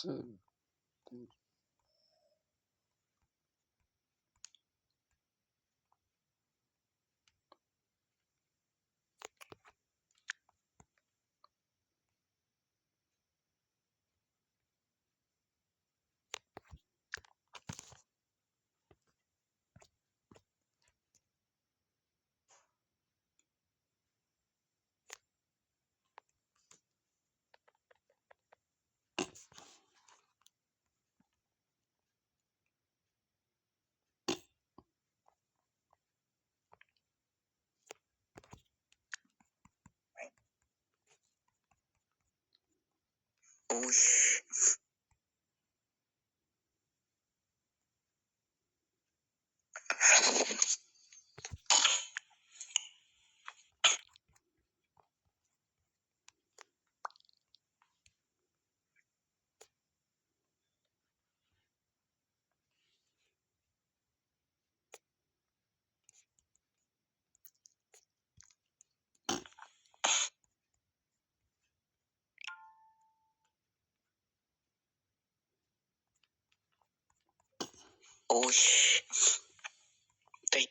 ໂອ້ຍ. ໂອ້ຍ ເຕັກ.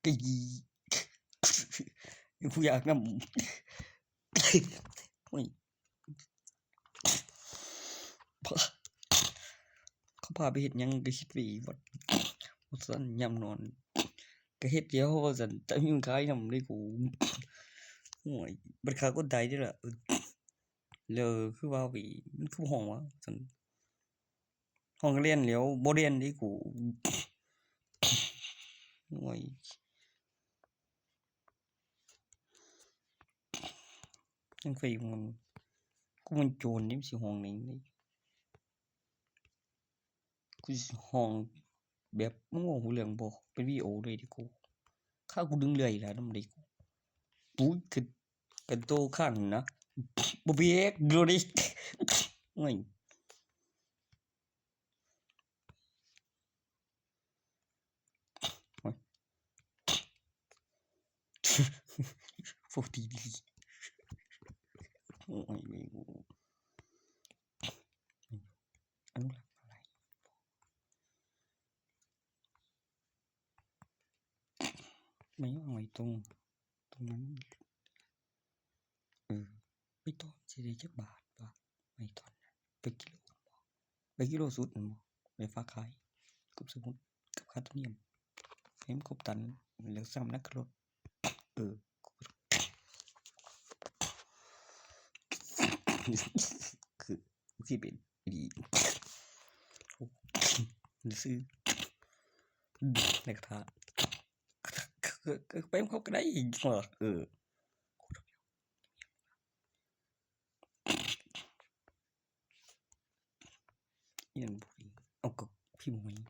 ກະຢີ ຜູ້ຢາກນຳ ໂອ້ຍ ເຂົາພາໄປເຮັດຫຍັງກະຄິດໄປວ່າ ວ່າຊັ້ນ ຍາມນອນກະເຮັດແລ້ວວ່າຊັ້ນ ຈະມີຄົນຂາຍນຳເດ້ກູ. ໂອ້ຍ ບັດຂ້າຄົນຕາຍເດ້ລະ ແລ້ວຄືວ່າ ມັນຄືບໍ່ຮ້ອງວະຊັ້ນ ຮ້ອງກະແລ່ນແລ້ວ ບໍ່ແລ່ນເດ້ກູ. ໂອ້ຍ ຍັງໄປມັນ ກູມັນໂຈນນີ້ ມັນຊິຮ້ອງແນວໃດ? ກູຊິຮ້ອງແບບ ມຶງເວົ້າຮູ້ເລື່ອງບໍ່? ເປັນວິດີໂອເລີຍເດ້ກູ. ຂ້າກູດຶງເລື່ອຍລະນຳເດ້ກູ. ປຸ້ຍ ຄືກັນໂຕຂ້າງນະ ບໍ່ເບຣກໂລດເດ້. ໂອ້ຍ ໂອ້ຍ ໂອ້ຍ ໂອ້ຍ ໂອ້ຍ ອະນຸລັກອະໄລ ໄມ້ວາງໄວ້ຕົງ ຕົງນັ້ນ ເອີ ໄມ້ຕອນຊິໄດ້ຈັກບາດວະ? ໄມ້ຕອນນັ້ນ ເປັນກິໂລບໍ່? ໄປກິໂລສຸດແມ່ນບໍ່? ໄປຝາກຂາຍກັບສະໝຸດ ກັບຄາໂຕນຽມ ໃຫ້ມັນຄົບຕັນ ແລ້ວຊ່ຳໜັກຂຶ້ນໂລດ. ເອີ ຄື ຄືເປັນອີ່ຫຼີ ຊື້ໃນກະທະ ໄປນຳເຂົາກະໄດ້ ເອີ. ອີ່ຫຍັງ ເອົາ ກໍພິມໄວ້ນັ້ນ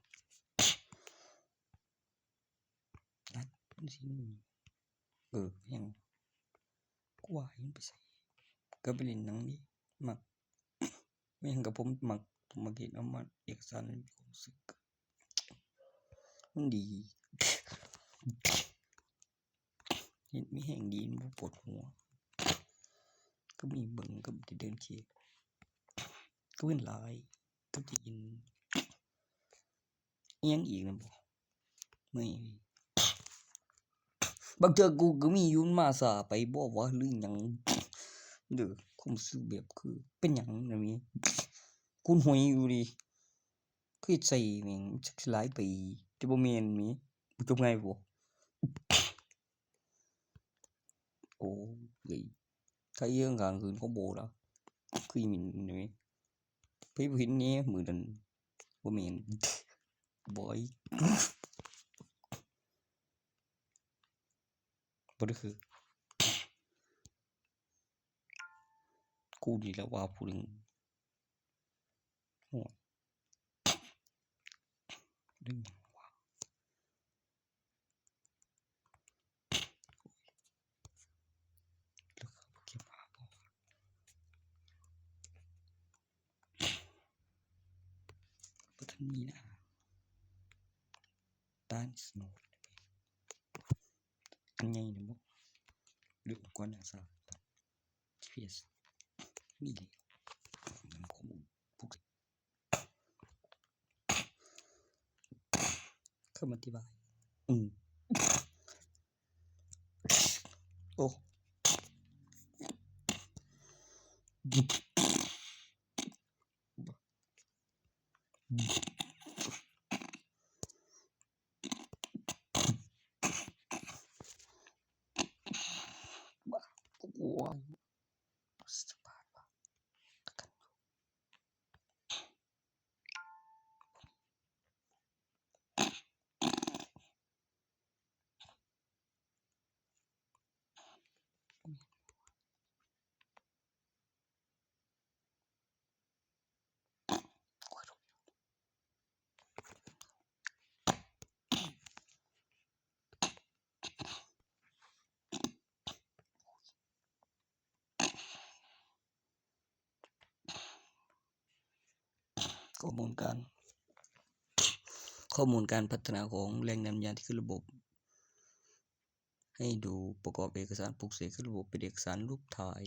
ມັນຊິ ເອີ ຫຍັງ ກວ່າມັນໄປໃສ ກໍໄປຫຼິ້ນໜັງນີ້ ມັກ ແມ່ນຫຍັງກໍ ຜົມມັກ ມັກເຮັດ ເອົາມາເອກະສານ ມີຄວາມຮູ້ສຶກ ມັນດີ. ເຮັດມີແຮງດີ ມັນບໍ່ປວດຫົວ ກໍມີເບິ່ງ ກໍໄດ້ເດີນເຂດ ກໍເງິນຫຼາຍ ກໍໄດ້ກິນ ອີ່ຫຍັງອີກນະບໍ່ ເມື່ອຍ ບາງເທື່ອກູກໍມີຢູ່ ມັນມາຊ້າໄປບໍ່ວະ ຫຼືຫຍັງ ເດີ ຄວາມຮູ້ສຶກແບບຄືເປັນຫຍັງນະ ມີ ກູຫວຍຢູ່ເດ. ຄືໃສ່ແມ່ງຈັກຊິຫຼາຍປີ ແຕ່ບໍ່ແມ່ນແໝ່ ບໍ່ຈົບງ່າຍບໍ່? ໂອ້ຍ ໃຜເອີງກາງຄືນຂອງໂບລະ ຄືມີນແໝ່ ໃຜບໍ່ເຫັນແດ່ມື້ນັ້ນ ບໍ່ແມ່ນ ບອຍ ບໍ່ໄດ້ຄື ກູນີ້ລະວ່າຜູ້ໜຶ່ງ ໂອ້ຍ ເລື່ອງຫຍັງວະ? ເລື່ອງເຂົາເກັບມາບໍ່ ບໍ່ທັນມີນະ Time is not ອັນໃຫຍ່ນະບໍ່ ຫຼືອົງກອນອາສາ ຈີພີເອສ ມີເລີຍ ຂໍ້ມູນ ຄຳອະທິບາຍ ອືມ ໂອ້ ໂອ້ຍ ສະບາຍວ່າ ຂໍ້ມູນການ ຂໍ້ມູນການພັດທະນາຂອງແຫຼ່ງນ້ຳຢາທີ່ຂຶ້ນລະບົບໃຫ້ດູ ປະກອບເອກະສານປຸກເສກຂຶ້ນລະບົບ ເປັນເອກະສານຮູບຖ່າຍ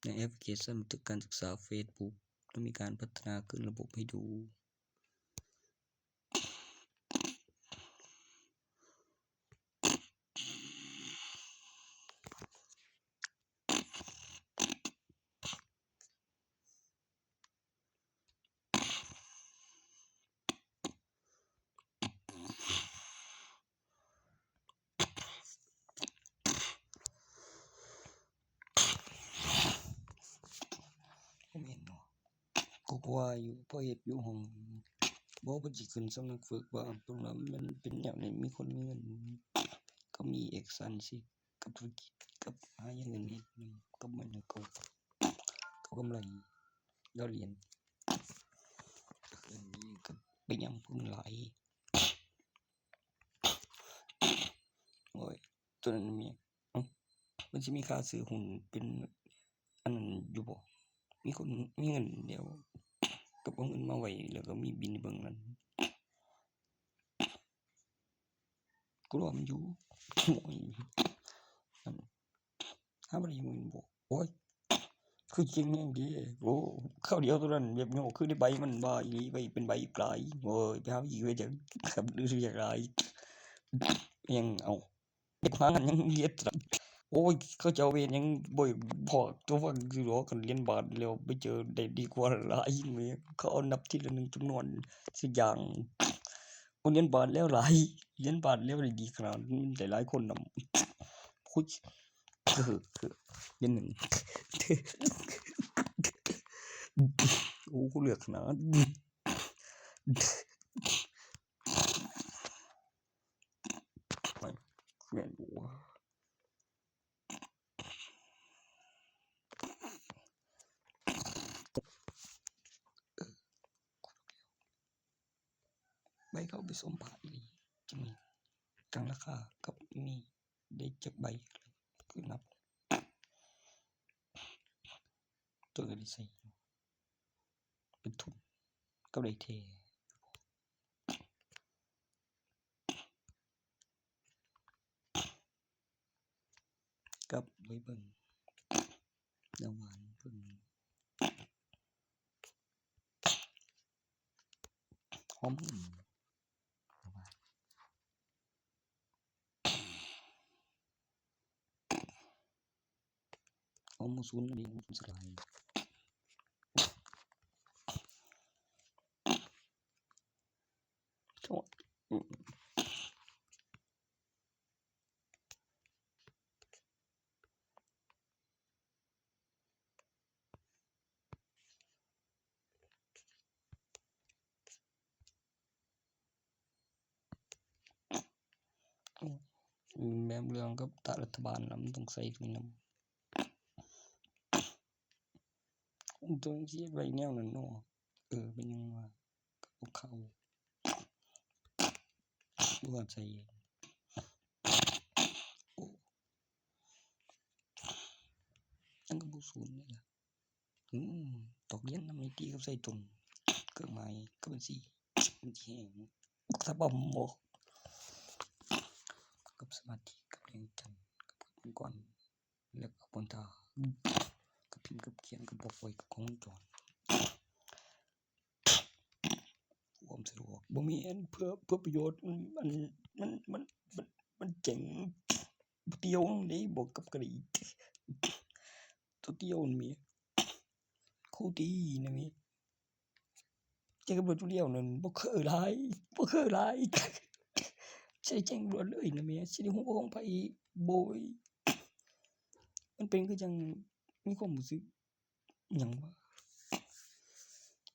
ໃນແອັບພລິເຄຊັນບັນທຶກການສຶກສາເຟສບຸກ ໄດ້ມີການພັດທະນາຂຶ້ນລະບົບໃຫ້ດູ. ພາະວ່າຢູ່ ພໍເຮັດຢູ່ຫ້ອງ ບໍ່ ເພິ່ນຊິຂຶ້ນສຳນັກຝຶກວ່າ ເພິ່ນວ່າມັນເປັນແນວນີ້ ມີຄົນມີເງິນ ກໍມີເອກະສານສິດ ກັບທຸລະກິດ ກັບຫາຢ່າງອື່ນເຮັດນຳ ກັບມັນເຂົາ ເຂົາກຳໄລ ລາວລຽນ ກໍໄປຍຳເພິ່ນຫຼາຍ. ໂອ້ຍ ຕົວນັ້ນແມ່ນ ເອົ້າ ມັນຊິມີຄ່າຊື້ຫຸ້ນເປັນອັນນັ້ນຢູ່ບໍ່? ມີຄົນມີເງິນແລ້ວ ກໍເອົາເງິນມາໄວ້ ແລ້ວກໍມີບິນເບິ່ງນັ້ນ ກູລອມຢູ່. ໂອ້ຍ ຫາບໍ່ໄດ້ຢູ່ແມ່ນບໍ່? ໂອ້ຍ ຄືເກັ່ງແຮງເດ. ໂອ້ ຄາວດຽວເທົ່ານັ້ນ ແບບໂຍກຄືໄດ້ໃບມັນ ບ້າອີ່ຫຼີ ໄປເປັນໃບອີກຫຼາຍ. ໂອ້ຍ ໄປຫາອີກເຮັດຫຍັງ ຄັນຮູ້ສຶກຢາກຫຼາຍ ຍັງເອົາ ເຮັດຫາງານຫຍັງເຮັດ. ໂອ້ຍ ເຂົາເຈົ້າເຮັດຫຍັງບໍ່ພໍ ຕົວຟັງຢູ່ດອກ. ຄັນຫຼຽນບາດແລ້ວໄປເຈີໄດ້ດີກວ່າຫຼາຍ. ເຂົາເອົານັບທີລະໜຶ່ງຈຳນວນ ຊິຢ່າງ ໂອ້ ຫຼຽນບາດແລ້ວຫຼາຍ ຫຼຽນບາດແລ້ວໄດ້ດີຂະໜາດ ໄດ້ຫຼາຍຄົນນຳ. ໂອ້ຍ ເອີ ເອີ ຫຼຽນໜຶ່ງ ໂອ້ ເລືອກຂະໜາດ ແມ່ນບໍ່ວະ? ໃບເຂົ້າໄປສົມພະອີ່ຫຼີ ຈຶ່ງຕັ້ງລາຄາກັບມີໄດ້ຈັກໃບ ຄືນັບ ຕົວກໍໄດ້ໃຊ້ເປັນທຶນ ກໍໄດ້ແທ້ ກັບໄວ້ເບິ່ງ ລະຫວ່າງເບິ່ງ ຫອມຫຸ້ມ ລະຫວ່າງ ເອົາມາສູນອັນນີ້ ສູນສະຫຼາຍ ໂອ້ ອືມ ແມ່ນເລື່ອງກັບຕາລັດຖະບານນຳ ຕ້ອງໃສ່ທຸງນຳ ຕ້ອງຊິເຮັດໄວ້ແນວນັ້ນເນາະ. ເອີ ເປັນຫຍັງວະ ກັບເຂົ້າ ຫຼືວ່າໃສ່ ໂອ້ ມັນກໍບໍ່ສູນນີ້ລະ. ອືມ ຕອກລຽນນຳ ມີຕີກັບໃສ່ຕົ້ນ ເຄື່ອງໝາຍກັບບັນຊີ ມັນຊິແຮງ ສະບຳບໍ່ ກັບສະມາທິ ກັບແຮງຈັນ ກັບອົງກອນ ແລະ ກັບຄົນທ່າ ກັບພິມ ກັບຂຽນ ກັບບອກໄວ້ ກັບຂອງຈອນ ຄວາມສະດວກ ບໍ່ແມ່ນເພື່ອ ເພື່ອປະໂຫຍດ ມັນ ມັນ ມັນ ມັນ ມັນເຈັງ ບໍ່ຕຽວເດ້ ບອກກັບກະດີ ຕົວຕຽວນີ້ ຄູຕີນະແມ່ ເຈັງກັບຕົວຕຽວນັ້ນ ບໍ່ຄືຫຼາຍ ບໍ່ຄືຫຼາຍ ຊິໄດ້ເຈັງລວດເລີຍນະແມ່ ຊິໄດ້ຮູ້ວ່າຂອງໃຜ ໂບຍ ມັນເປັນຄືຈັ່ງມີຄວາມຮູ້ສຶກ ຫຍັງວະ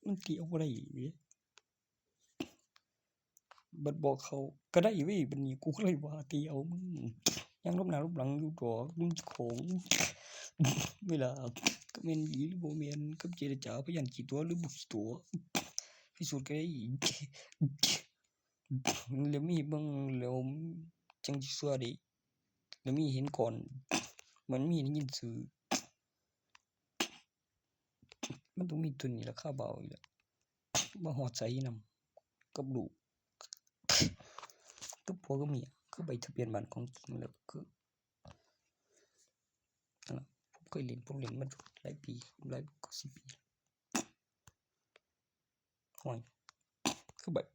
ມັນຕີອອກບໍ່ໄດ້ເດ້ ບັດບອກເຂົາກໍໄດ້ເວີຍ ບັດນີ້ກູກໍເລີຍວ່າຕີເອົາມຶງ ຍັງຫຼົບໜ້າຫຼົບຫຼັງຢູ່ດອກ ມຶງເຈົ້າຂອງ ເວລາກໍແມ່ນອີ່ ຫຼືບໍ່ແມ່ນ ກັບເຈລະຈາພະຍານຂີ້ຕົວະ ຫຼືບໍ່ຂີ້ຕົວະ ພິສູດກໍໄດ້ ແລ້ວມີເບິ່ງແລ້ວຈັ່ງຊິເຊື່ອເດ້ ແລ້ວມີເຫັນກ່ອນ ມັນມີໄດ້ຍິນຊື່ ມັນຕ້ອງມີຕົວນີ້ລະຄາບ່າວອີກລະ ມາຮອດໃສນຳ ກັບລູກ ກັບຜົວກັບເມຍ ຄືໃບທະບຽນບ້ານຂອງຈິງ ແລ້ວກໍຄື ນັ້ນລະ ຜົມເຄີຍຫຼິ້ນ ຜົມຫຼິ້ນມາຫຼາຍປີ ຫຼາຍກວ່າສິບປີ ໂອ້ຍ ຄືແບບ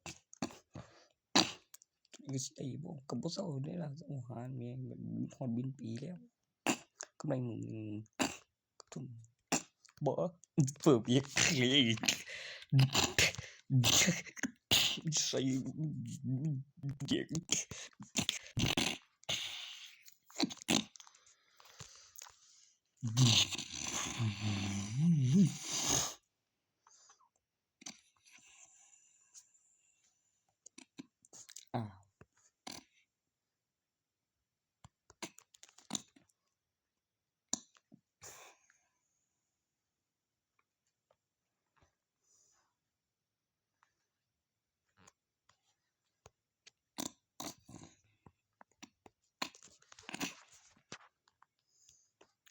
ກໍຊິໄດ້ບໍ່ ກໍບໍ່ເຊົາເດ້ລະ ໂອ້ ຫາແມ່ງ ແບບຮອດບິນປີແລ້ວ ກຳໄລມື້ໜຶ່ງ ທຸ່ມ ບໍ່ ເພີ່ມອີກ ໃສ່ແຍກ.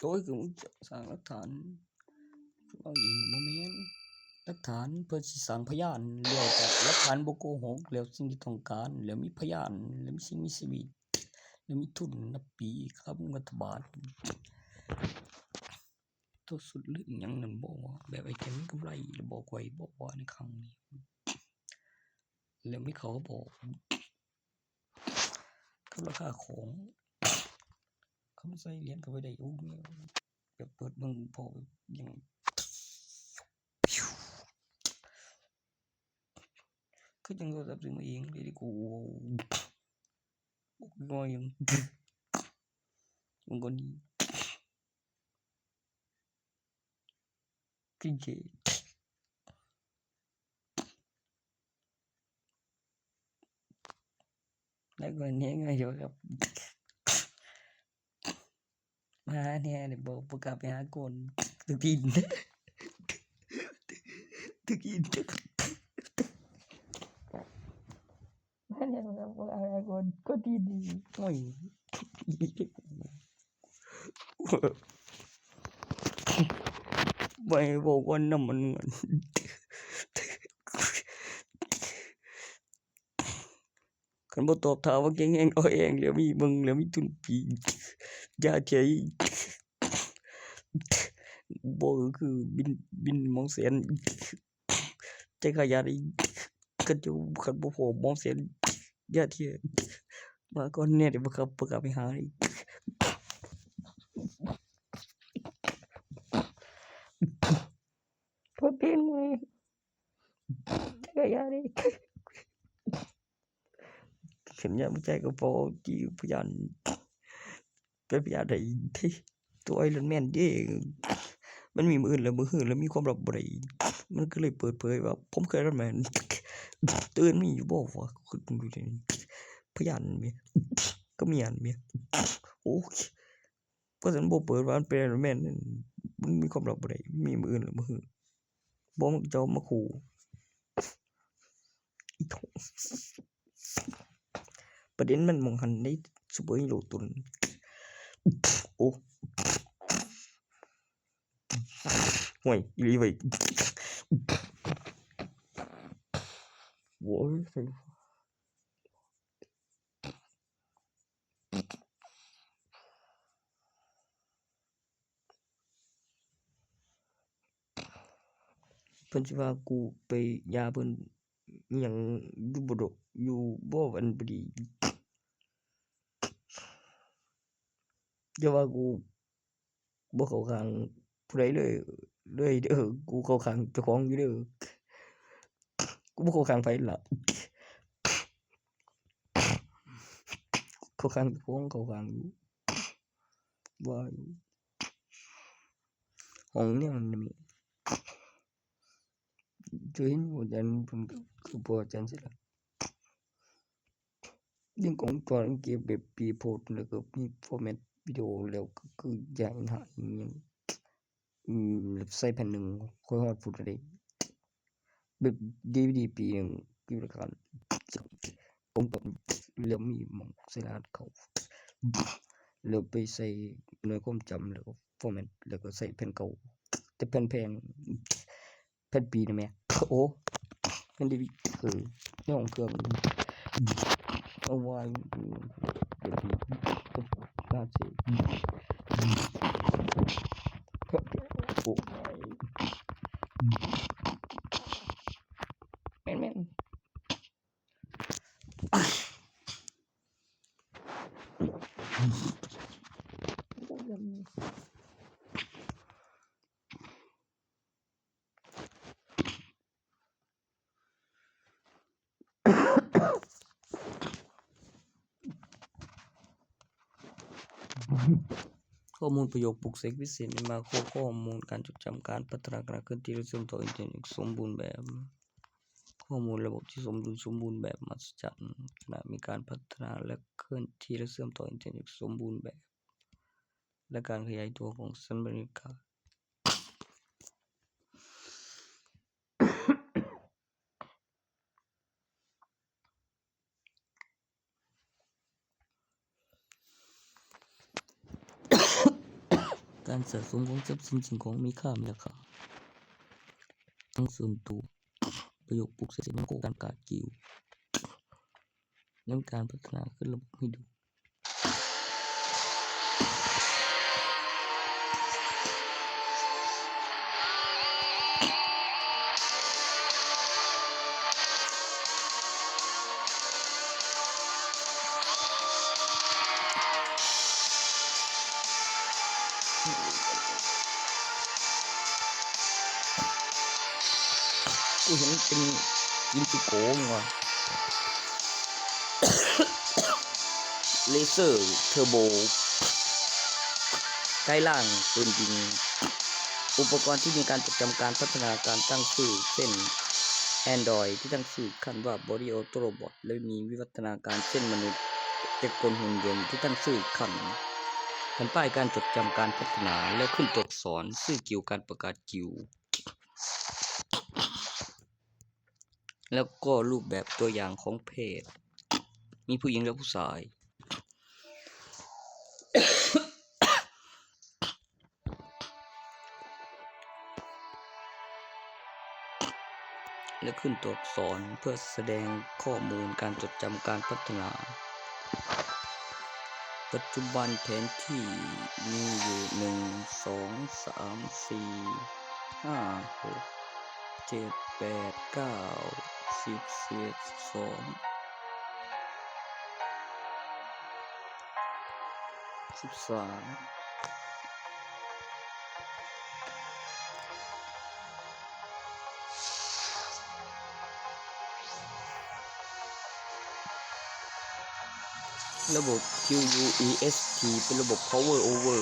ໂຕຄືມຶງຈະສ້າງຫຼັກຖານ ເວົ້າອີງບໍ່ແມ່ນ ຫຼັກຖານເພື່ອຊິສ້າງພະຍານ ແລ້ວກໍຫຼັກຖານບໍ່ໂກຫົກ ແລ້ວສິ່ງທີ່ຕ້ອງການ ແລ້ວມີພະຍານ ແລ້ວມີສິ່ງມີຊີວິດ ແລ້ວມີທຶນນັບປີ ຄ່າບຳລຸງລັດຖະບານ ໂຕສຸດເລື່ອງຫຍັງນັ້ນບໍ່ ແບບໄອ້ແກມີກຳໄລ ແລ້ວບອກຂ້ອຍບໍ່ວ່າໃນຄັ້ງນີ້ ແລ້ວມີເຂົາບອກ ກັບລາຄາຂອງ ຄຳໃສ່ຫຼຽນເຂົ້າໄປໄດ້ ໂອ້ ແບບເປີດເບິ່ງພໍແບບຫຍັງ ຄືຈັ່ງໂທລະສັບຊື້ມາເອງເລີຍ ໂອ້ ໂອ້ຍ ເບິ່ງກ່ອນນີ້ ຄືເຈ ແລ້ວກໍແນງໃຫ້ເຈົ້າກັບ ມາແນ່ເດ້ ບໍ່ ບໍ່ກ້າໄປຫາຄົນ ຖືກຕີນ ຖືກຕີນ ມາແນ່ ບໍ່ກ້າໄປຫາຄົນ ຄົນຕີນນີ້ ໂອ້ຍ. ໄປເວົ້າກ່ອນນຳມັນ ຄັນບໍ່ຕອບຖ້າວ່າແຂງແຮງ ອ່ອນແອງ ແລ້ວມີເບິ່ງ ແລ້ວມີທຶນປີ ຢ່າເທ ບໍ່ຄືບິນ ບິນມອງແສນ ໃຈຂະຫຍາດ ຄັນເຈົ້າ ຄັນບໍ່ພໍມອງແສນ ຢ່າເທ ມາກ່ອນແນ່ ດຽວບໍ່ກັບ ບໍ່ກັບໄປຫາ ເປີດເພງເວີຍ ຈັກກະຢານນີ້ ຂັນຍາມໃຈກໍພໍຈີພະຍານ ເປັນພະຍານໄດ້ ຕົວໄອຣອນແມນເດ້ ມັນມີມື້ອື່ນ ແລ້ວມື້ອື່ນ ແລ້ວມີຄວາມລັບບໍ່ໄດ້ ມັນກໍເລີຍເປີດເຜີຍວ່າ ຜົມຄືໄອຣອນແມນ ຕື່ນມີຢູ່ບໍ່ວະ ຄືເບິ່ງດູແດ່ ພະຍານແມ່ ກໍມີອັນແມ່ ໂອ້ຍ. ເພາະຊັ້ນບໍ່ເປີດວ່າມັນເປັນໄອຣອນແມນ ມັນມີຄວາມລັບບໍ່ໄດ້ ມີມື້ອື່ນລະມື້ ບໍ່ ມັນເຈົ້າມາຂູ່ ອີ່ໂຖ ປະເດັນມັນໝ່ອງຫັ້ນເດ້ ຊຸບເປີຮີໂຣຕົນ ໂອ້ ໂອ້ຍ ອີ່ຫຼີເວີຍ ໂອ້ຍ. ເພິ່ນຊິວ່າກູໄປຢາເພິ່ນອີ່ຫຍັງຢູ່ບໍ່ດອກ ຢູ່ບໍ່ອັນບໍ່ດີ ຢ່າວ່າກູ ບໍ່ເຂົ້າຂ້າງຜູ້ໃດເລີຍ ເລີຍເດີ ກູເຂົ້າຂ້າງເຈົ້າຂອງຢູ່ເດີ ກູບໍ່ເຂົ້າຂ້າງໃຜລະ ເຂົ້າຂ້າງເຈົ້າຂອງ ເຂົ້າຂ້າງຢູ່ ວ່າຢູ່ ຫ້ອງແນວນັ້ນແມ່ນ ເຈົ້າເຫັນບໍ່ ອາຈານເພິ່ນກໍຄືບໍ່ ອາຈານສິລະ ຍິງກ້ອງວົງຈອນເກັບແບບ pre-post ແລ້ວກໍມີ format ວິດີໂອ ແລ້ວກໍຄືຢ່າງຫາອີ່ຫຍັງ ອືມ ໃສ່ແຜ່ນໜຶ່ງ ຄ່ອຍຮອດພຸ້ນເດ້ ແບບດີວີດີປີໜຶ່ງ ຢູ່ລະການ ກົງກັບ ແລ້ວມີໝ່ອງໃສ່ລະຫັດເຂົ້າ ແລ້ວໄປໃສ່ໜ່ວຍຄວາມຈຳ ແລ້ວກໍ format ແລ້ວກໍໃສ່ແຜ່ນເກົ່າ ແຕ່ແຜ່ນແພງ ແຜ່ນປີນະແມ່ ໂອ້ ແຜ່ນດີວີດີ ເອີ ໃນຫ້ອງເຄື່ອງ ເອົາໄວ້ ເປັນທີ່ ໜ້າເສຍ ໂອ້ ແມ່ນໆ. ຂໍ້ມູນປະໂຫຍກປຸກເສກພິເສດ ມີມາໂຄ ຂໍ້ມູນການຈົດຈຳ ການພັດທະນາຂະນະເຄື່ອນທີ່ ແລະ ເຊື່ອມຕໍ່ອິນເຕີເນັດສົມບູນແບບ. ຂໍ້ມູນລະບົບທີ່ສົມດຸນສົມບູນແບບມະຫັດສະຈັນ ຂະນະມີການພັດທະນາ ແລະ ເຄື່ອນທີ່ ແລະ ເຊື່ອມຕໍ່ອິນເຕີເນັດສົມບູນແບບ ແລະ ການຂະຫຍາຍຕົວຂອງສັນບານຍາກາດ. ກ ານສະສົມຂອງຊັບສິນສິ່ງຂອງມີຄ່າມີລາຄາ ທັງສ່ວນຕົວ, ປະໂຫຍກປູກເສດ ແລະ ໂຄງການກາດກິວ ແລະ ມີການພັດທະນາຂຶ້ນລະບົບໃຫ້ດູ. ກູເຫັນເປັນອິນດິໂກ ແມ່ນບໍ່? ເລເຊີເທີໂບ ໄກລ່າງປືນຍິງ ອຸປະກອນທີ່ມີການຈົດຈຳການພັດທະນາການຕັ້ງຊື່ ເຊັ່ນ ແອນດຣອຍທີ່ຕັ້ງຊື່ຂັ້ນວ່າ Body Auto Robot ແລະ ມີວິວັດທະນາການເຊັ່ນມະນຸດ ຈັກກົນຫຸ່ນຍົນທີ່ຕັ້ງຊື່ຂັ້ນ ແຜ່ນປ້າຍການຈົດຈຳການພັດທະນາ ແລະ ຂຶ້ນຕົວອັກສອນຊື່ກິວ ການປະກາດກິວ ແລ້ວກໍຮູບແບບຕົວຢ່າງຂອງເພດ ມີຜູ້ຍິງ ແລະ ຜູ້ຊາຍ ແລະ ຂຶ້ນຕົວອັກສອນເພື່ອສະແດງຂໍ້ມູນການຈົດຈຳການພັດທະນາ. ປັດຈຸບັນແຜນທີ່ມີຢູ່ ໜຶ່ງ ສອງ ສາມ ສີ່ ຫ້າ ຫົກ ເຈັດ ແປດ ເກົ້າ ສິບ ສິບເອັດ ສິບສອງ ສິບສາມ ລະບົບ QUEST ເປັນລະບົບ Power Over.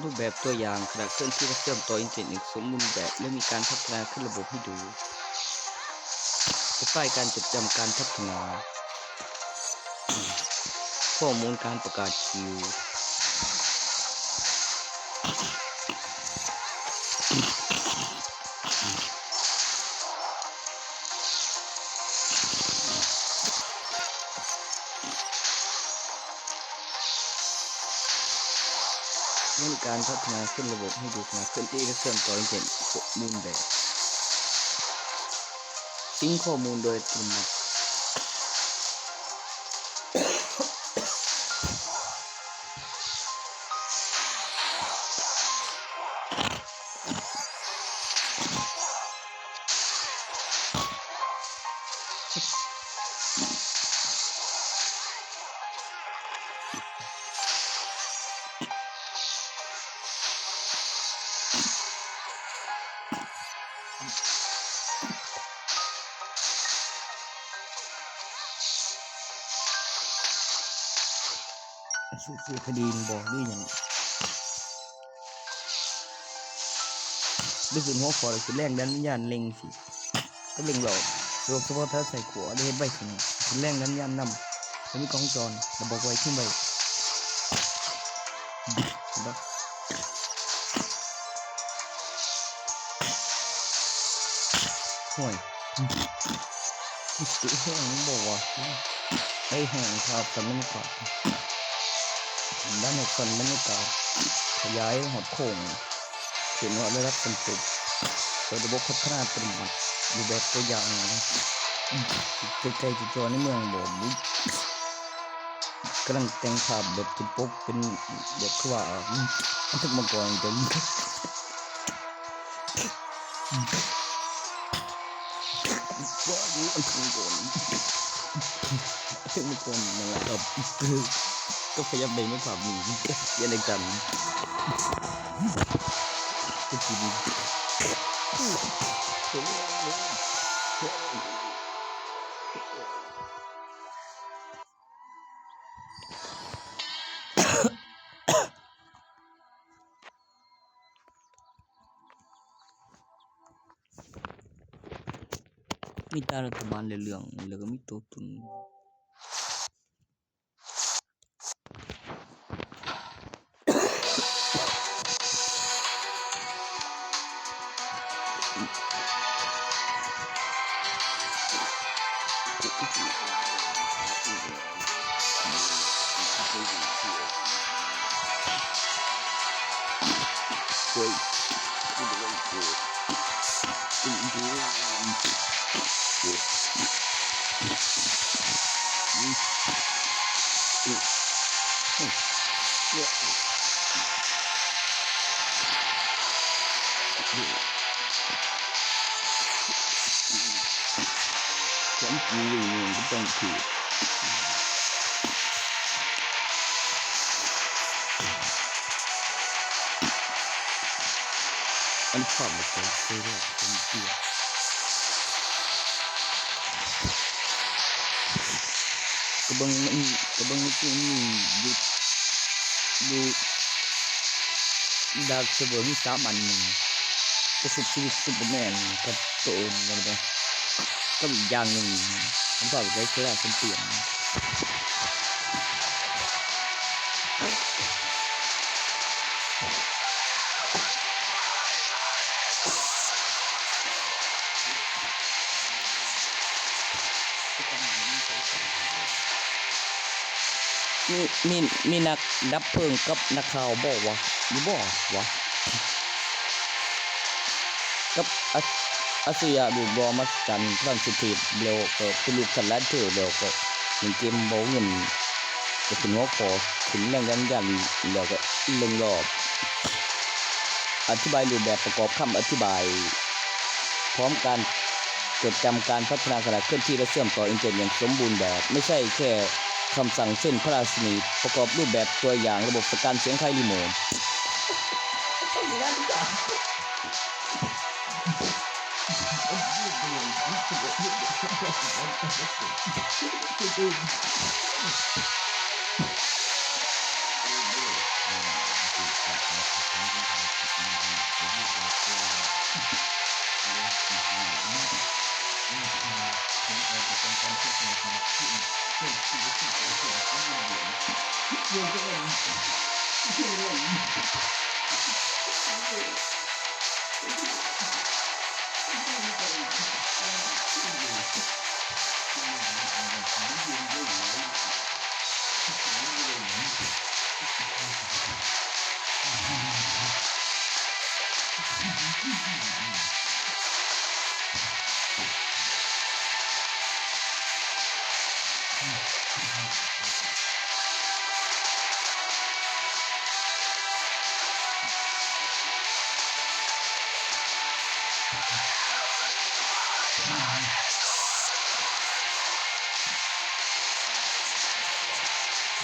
ຮູບແບບຕົວຢ່າງ ຂະນະເຄື່ອນທີ່ ແລະ ເຊື່ອມຕໍ່ອິນເຕີເນັດສົມບູນແບບ ແລະ ມີການພັດທະນາຂຶ້ນລະບົບໃຫ້ດູ. ສະໄຕລ໌ການຈົດຈຳການພັດທະນາ. ຂໍ້ມູນການປະກາດຄິວ. ມີການພັດທະນາຂຶ້ນລະບົບໃຫ້ດູກວ່າ ເຄື່ອນທີ່ ແລະ ເຊື່ອມຕໍ່ອິນເຕີເນັດສົມບູນແບບ. ຊິງຂໍ້ມູນໂດຍອັດຕະໂນມັດ. ສູ້ໆຄະດີແມ່ນບໍ່ ຫຼືຫຍັງ? ໄດ້ຂຶ້ນຫົວຂໍ້ ແລງດັນວິນຍານເລັງຊິ ກັບເລັງເຫຼົ່າ ໂດຍສະເພາະຖ້າໃສ່ຂວາ ໄດ້ເຮັດໄວຂຶ້ນ ຂຶ້ນແລງດັນວິນຍານນຳ ແລະ ມີກ້ອງວງຈອນ ລະບອກໄວ ທີມໄວ ເຫັນບໍ່? ໂອ້ຍ ແຮງບໍ່ວະ? ໄດ້ແຮງພາບກັນບັນຍາກາດ ດ້ານໃນຂັ້ນບັນຍາກາດ ຂະຫຍາຍຮອດໂຄ້ງ ຂຶ້ນຮອດລະດັບຂັ້ນສູງ ເປີດລະບົບພັດທະນາອັດຕະໂນມັດ ຮູບແບບຕົວຢ່າງ ໃກ້ໆ ຈໍ່ໆ ໃນເມືອງບໍ່ ກຳລັງແຕ່ງພາບແບບເປັນປົກ ເປັນແບບຄືວ່າ ອັນທຸກມັງກອນເປັນ ວ່າຢູ່ອັນເທິງກ່ອນ ເທິງມັນກ່ອນນັ້ນລະ ກໍ ກໍພະຍາຍາມໄດ້ໃນພາບນີ້ ຢ່າໄດ້ກັນ ກໍຊິມີ ມີແຕ່ລັດຖະບານ ແລະ ເລື່ອງ ແລ້ວກໍມີຕົວຕົນ ເ ຂອງຈີນນີ້ກໍຕ້ອງຖືກ ອັນພາບມັນເປັນເສຍແລ້ວ ເປັນເກຍ ກະເບິ່ງ ກະເບິ່ງມັນຄືມີຢູ່ ຢູ່ ດາກເຊີເວີມີສາມອັນນີ້ ປະສົບຊີວິດຊຸບເປີແມນກັບໂຕອື່ນແມ່ນບໍ່? ກັບອີກຢ່າງໜຶ່ງ ມັນພາບໄດ້ເທື່ອລະສອງເທື່ອ. ມີ ມີ ມີນັກດັບເພີງກັບນັກຂ່າວບໍ່ວະ? ມີບໍ່ວະ? ກັບອັດ ອັດສະລິຍະລູກຫຼໍ່ມະຫັດສະຈັນ ພລັງສະຖິດ ແລ້ວກໍເປັນລູກທ່ານຫຼານເທີ ແລ້ວກໍເປັນເກມເບົາເງິນ ກໍເປັນຫົວຂໍ້ຂຶ້ນແຮງຢັນຢັນ ແລ້ວກໍເລັ່ງລອບ ອະທິບາຍຮູບແບບປະກອບຄຳອະທິບາຍ ພ້ອມການຈົດຈຳການພັດທະນາຂະໜາດເຄື່ອນທີ່ ແລະ ເຊື່ອມຕໍ່ອິນເຕີເນັດຢ່າງສົມບູນແບບ ໄມ່ໃຊ່ແຄ່ຄຳສັ່ງເຊັ່ນພະລາຊິນີ ປະກອບຮູບແບບຕົວຢ່າງລະບົບສັ່ງການສຽງໄພຣີໂມດ.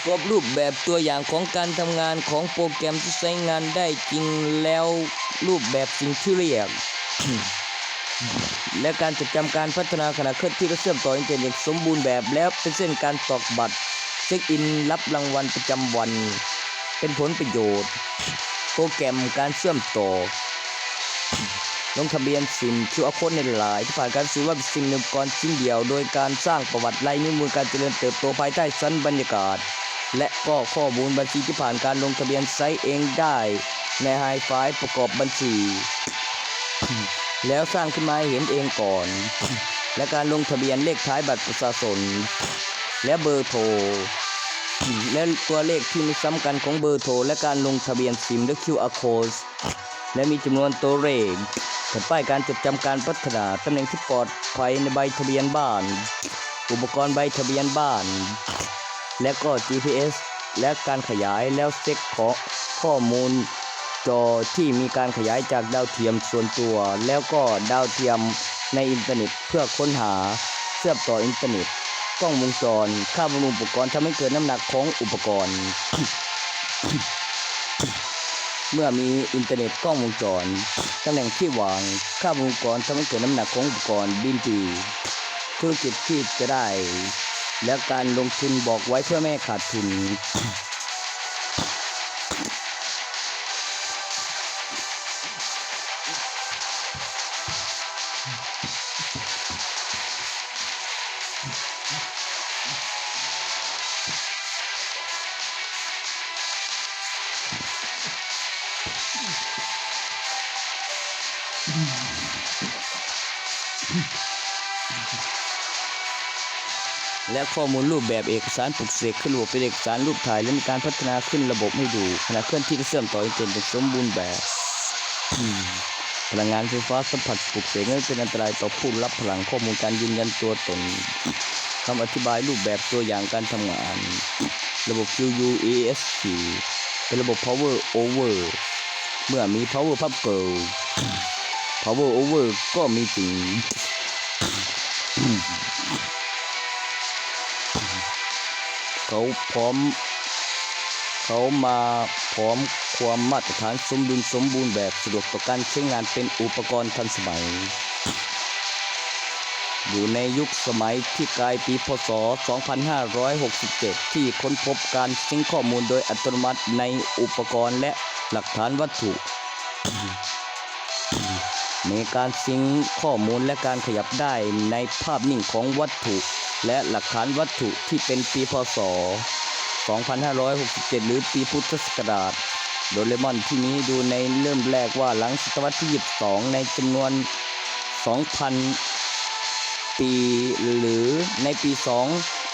ກອບຮູບແບບຕົວຢ່າງຂອງການທຳງານຂອງໂປຣແກຣມທີ່ໃຊ້ງານໄດ້ຈິງແລ້ວ ຮູບແບບສິ່ງທີ່ລຽກ ແລະ ການຈົດຈຳການພັດທະນາຂະໜາດເຄື່ອນທີ່ ແລະ ເຊື່ອມຕໍ່ອິນເຕີເນັດຢ່າງສົມບູນແບບ ແລ້ວເປັນເຊັ່ນການຕອກບັດ ເຊັກອິນ ຮັບລາງວັນປະຈຳວັນ ເປັນຜົນປະໂຫຍດ ໂປຣແກຣມການເຊື່ອມຕໍ່ ລົງທະບຽນຊິມ ຄິວອາໂຄດ ໃນຫຼາຍໆ ທີ່ຜ່ານການສູນມາເປັນສິ່ງໜຶ່ງກ່ອນສິ່ງດຽວ ໂດຍການສ້າງປະຫວັດລາຍນິ້ວມືການຈະເລີນເຕີບໂຕພາຍໃຕ້ຊັ້ນບັນຍາກາດ ແລະ ກໍຂໍ້ມູນບັນຊີທີ່ຜ່ານການລົງທະບຽນໃຊ້ເອງໄດ້ໃນໄຮຟາຍປະກອບບັນຊີ ແລ້ວສ້າງຂຶ້ນມາໃຫ້ເຫັນເອງກ່ອນ ແລະ ການລົງທະບຽນເລກທ້າຍບັດປະຊາຊົນ ແລະ ເບີໂທ ແລະ ຕົວເລກທີ່ມີສຳຄັນຂອງເບີໂທ ແລະ ການລົງທະບຽນຊິມ ຫຼື ຄິວອາໂຄດ ແລະ ມີຈຳນວນຕົວເລກ ແຜ່ນປ້າຍການຈົດຈຳການພັດທະນາ ຕຳແໜ່ງທີ່ປອດໄພໃນໃບທະບຽນບ້ານ ອຸປະກອນໃບທະບຽນບ້ານ ແລະ ກໍ ຈີພີເອັສ ແລະ ການຂະຫຍາຍ ແລ້ວເຊັກຂໍ້ ຂໍ້ມູນຈໍທີ່ມີການຂະຫຍາຍຈາກດາວທຽມສ່ວນຕົວ ແລ້ວກໍດາວທຽມໃນອິນເຕີເນັດ ເພື່ອຄົ້ນຫາ ເຊື່ອມຕໍ່ອິນເຕີເນັດ ກ້ອງວົງຈອນ ຄ່າບຳລຸງອຸປະກອນ ທຳໃຫ້ເກີດນ້ຳໜັກຂອງອຸປະກອນ. ເມື່ອມີອິນເຕີເນັດ ກ້ອງວົງຈອນ ຕຳແໜ່ງທີ່ວ່າງ ຄ່າບຳລຸງອຸປະກອນ ທຳໃຫ້ເກີດນ້ຳໜັກຂອງອຸປະກອນ ບີນທີ ທຸລະກິດທີ່ຈະໄດ້ ແລະ ການລົງທຶນບອກໄວ້ເພື່ອແມ່ຂາດທຶນ. ແລະ ຂໍ້ມູນຮູບແບບເອກະສານປຸກເສກຂຶ້ນລະບົບເປັນເອກະສານຮູບຖ່າຍ ແລະ ມີການພັດທະນາຂຶ້ນລະບົບໃຫ້ດູ ຂະໜະເຄື່ອນທີ່ ແລະ ເຊື່ອມຕໍ່ອິນເຕີເນັດຢ່າງສົມບູນແບບ. ພະລັງງານໄຟຟ້າສຳພັດປຸກເສກນັ້ນເປັນອັນຕະລາຍຕໍ່ຜູ້ຮັບພະລັງ. ຂໍ້ມູນການຢືນຢັນຕົວຕົນ. ຄຳອະທິບາຍຮູບແບບຕົວຢ່າງການທຳງານ. ລະບົບ QUEST ເປັນລະບົບ Power Over. ເມື່ອມີ Power Puff Girl Power Over ກໍມີຈິງ. ເຂົາພ້ອມ ເຂົາມາພ້ອມຄວາມມາດຕະຖານສົມດຸນສົມບູນແບບ ສະດວກຕໍ່ການໃຊ້ງານ ເປັນອຸປະກອນທັນສະໄໝ. ຢູ່ໃນຍຸກສະໄໝທີ່ກາຍປີ ພ.ສ. ສອງພັນຫ້າຮ້ອຍຫົກສິບເຈັດ ທີ່ຄົ້ນພົບການຊິງຂໍ້ມູນໂດຍອັດຕະໂນມັດໃນອຸປະກອນ ແລະ ຫຼັກຖານວັດຖຸ. ມີການຊິງຂໍ້ມູນ ແລະ ການຂະຫຍັບໄດ້ໃນພາບນິ້ງຂອງວັດຖຸ ແລະ ຫຼັກຖານວັດຖຸທີ່ເປັນປີ ພ.ສ. ສອງພັນຫ້າຮ້ອຍຫົກສິບເຈັດ ຫຼື ປີພຸດທະສັກກະລາດ. ໂດເຣມອນທີ່ມີໃຫ້ດູໃນເລີ່ມແລກວ່າຫຼັງສະຕະວັດທີ ຊາວສອງ ໃນຈຳນວນ ສອງພັນປີ ຫຼື ໃນປີ ສອງ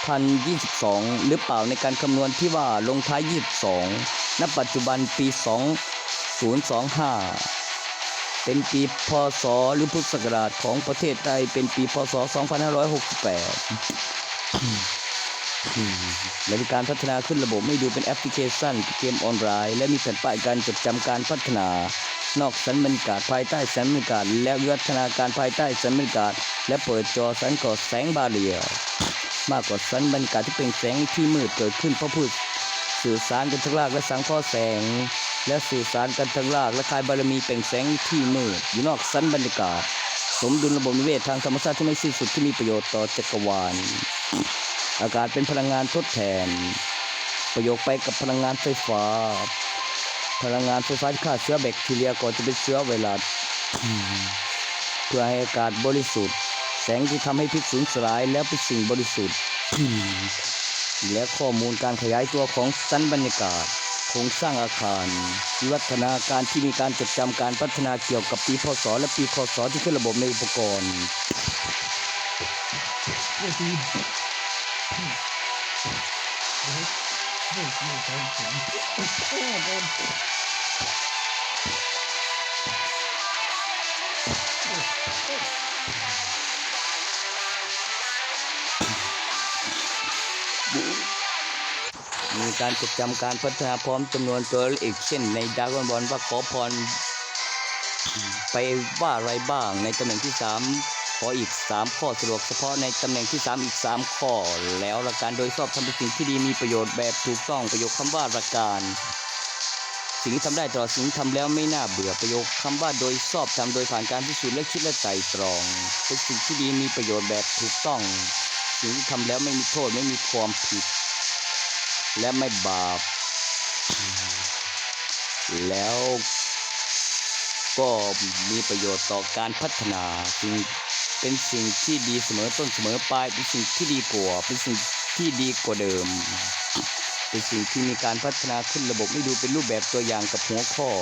ພັນຊາວສອງ ຫຼື ເປົ່າໃນການຄຳນວນທີ່ວ່າລົງທ້າຍ ຊາວສອງ ນະປັດຈຸບັນປີ ສອງພັນຊາວຫ້າ ເປັນປີ ພ.ສ. ຫຼື ພຸດທະສັກກະລາດຂອງປະເທດໄທ ເປັນປີ ພ.ສ. ສອງພັນຫ້າຮ້ອຍຫົກສິບແປດ ແລະ ມີການພັດທະນາຂຶ້ນລະບົບໃຫ້ດູເປັນແອັບພລິເຄຊັນເກມອອນລາຍ ແລະ ມີແຜ່ນປ້າຍການຈົດຈຳການພັດທະນານອກສັນບັນຍາກາດ, ພາຍໃຕ້ສັນບັນຍາກາດ ແລະ ວິວັດທະນາການພາຍໃຕ້ສັນບັນຍາກາດ ແລະ ເປີດຈໍສັງເຄາະແສງບາເຣຍ. ມາກກວ່າສັນບັນຍາກາດທີ່ເປັ່ງແສງທີ່ມືດເກີດຂຶ້ນເພາະພືດສື່ສານກັນທາງລາກ ແລະ ສັງເຄາະແສງ ແລະ ສື່ສານກັນທາງລາກ ແລະ ຄາຍບາລະມີເປັ່ງແສງທີ່ມືດຢູ່ນອກສັນບັນຍາກາດ. ສົມດຸນລະບົບນິເວດທາງທຳມະຊາດທີ່ໄຮ້ສິ້ນສຸດທີ່ມີປະໂຫຍດຕໍ່ຈັກກະວານ. ອາກາດເປັນພະລັງງານທົດແທນ ປະໂຫຍດໄປກັບພະລັງງານໄຟຟ້າ. ພະລັງງານໄຟຟ້າທີ່ຂ້າເຊື້ອແບັກທີເຣຍກໍຈະເປັນເຊື້ອໄວຣັສ ເພື່ອໃຫ້ອາກາດບໍລິສຸດ, ແສງທີ່ທຳໃຫ້ພິດສູນສະຫຼາຍແລ້ວເປັນສິ່ງບໍລິສຸດ ແລະ ຂໍ້ມູນການຂະຫຍາຍຕົວຂອງສັນບັນຍາກາດ, ໂຄງສ້າງອາຄານ, ວິວັດທະນາການທີ່ມີການຈົດຈຳການພັດທະນາກ່ຽວກັບປີ ພ.ສ. ແລະ ປີ ຄ.ສ. ທີ່ຂຶ້ນລະບົບໃນອຸປະກອນ. ມີການຈົດຈຳການພັດທະນາພ້ອມຈຳນວນຕົວເລກ ເຊັ່ນ ໃນດຣາກອນບອນວ່າຂໍພອນ ໄປວ່າໄລບ້າງໃນຕຳແໜ່ງທີສາມ ຂໍອີກສາມຂໍ້ສະດວກສະເພາະໃນຕຳແໜ່ງທີສາມອີກສາມຂໍ້ ແລ້ວຫຼັກການໂດຍຊອບທຳເປັນສິ່ງທີ່ດີມີປະໂຫຍດແບບຖືກຕ້ອງ. ປະໂຫຍດຄຳວ່າຫຼັກການ ສິ່ງທີ່ທຳໄດ້ຕະຫຼອດ ສິ່ງທີ່ທຳແລ້ວໄມ່ໜ້າເບື່ອ. ປະໂຫຍດຄຳວ່າໂດຍຊອບທຳໂດຍຜ່ານການພິສູດ ແລະ ຄິດ ແລະ ໄຕ່ຕຣອງ ເປັນສິ່ງທີ່ດີມີປະໂຫຍດແບບຖືກຕ້ອງ. ສິ່ງທີ່ທຳແລ້ວໄມ່ມີໂທດ ໄມ່ມີຄວາມຜິດ ແລະ ໄມ່ບາບ. ແລ້ວກໍມີປະໂຫຍດຕໍ່ການພັດທະນາ ສິ່ງ ເປັນສິ່ງທີ່ດີສະເໝີຕົ້ນສະເໝີປາຍ ເປັນສິ່ງທີ່ດີກວ່າ ເປັນສິ່ງທີ່ດີກວ່າເດີມ ເປັນສິ່ງທີ່ມີການພັດທະນາຂຶ້ນລະບົບໃຫ້ດູເປັນຮູບແບບຕົວຢ່າງກັບຫົວຂໍ້.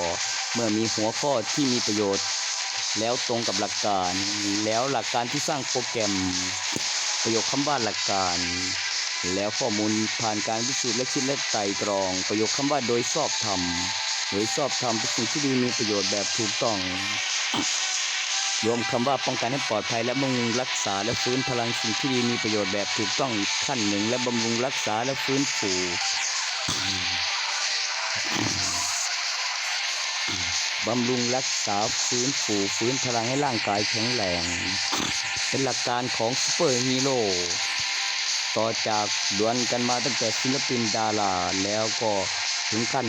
ເມື່ອມີຫົວຂໍ້ທີ່ມີປະໂຫຍດແລ້ວຕົງກັບຫຼັກການ ແລ້ວຫຼັກການທີ່ສ້າງໂປຣແກຣມ ປະໂຫຍດຄຳວ່າຫຼັກການ ແລ້ວຂໍ້ມູນຜ່ານການພິສູດ ແລະ ຄິດ ແລະ ໄຕ່ຕຣອງ. ປະໂຫຍດຄຳວ່າໂດຍຊອບທຳ ໂດຍຊອບທຳເປັນສິ່ງທີ່ດີມີປະໂຫຍດແບບຖືກຕ້ອງ. ລວມຄຳວ່າປ້ອງກັນໃຫ້ປອດໄພ ແລະ ບຳລຸງຮັກສາ ແລະ ຟື້ນພະລັງສິ່ງທີ່ດີມີປະໂຫຍດແບບຖືກຕ້ອງອີກຂັ້ນໜຶ່ງ ແລະ ບຳລຸງຮັກສາ ແລະ ຟື້ນຟູ ບຳລຸງຮັກສາ, ຟື້ນຟູ, ຟື້ນພະລັງໃຫ້ຮ່າງກາຍແຂງແຮງ ເປັນຫຼັກການຂອງຊຸບເປີຮີໂຣ ຕໍ່ຈາກດວນກັນມາຕັ້ງແຕ່ສິນລະປິນ, ດາລາ ແລ້ວກໍເຖິງຂັ້ນ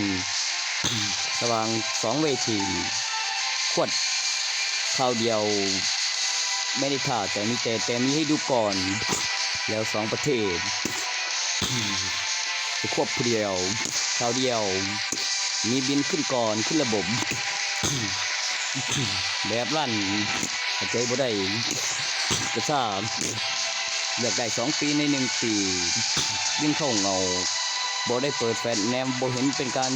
ລະຫວ່າງສອງເວທີ ຂວດຄາວດຽວ ແມ່ນໄດ້ຖ້າແຕ່ມີແຕ່ ແຕ່ມີໃຫ້ດູກ່ອນ ແລ້ວສອງປະເທດ ໄປຄວບຜູ້ດຽວ ຄາວດຽວ ມີບິນຂຶ້ນກ່ອນ ຂຶ້ນລະບົບ ແບບລັນ ຫາຍໃຈບໍ່ໄດ້ ກະຊາ ເລືອກໄດ້ສອງປີໃນໜຶ່ງປີ ບິນເຂົ້າເຫງົາ ບໍ່ໄດ້ເປີດແຟດແນມ ບໍ່ເຫັນເປັນການ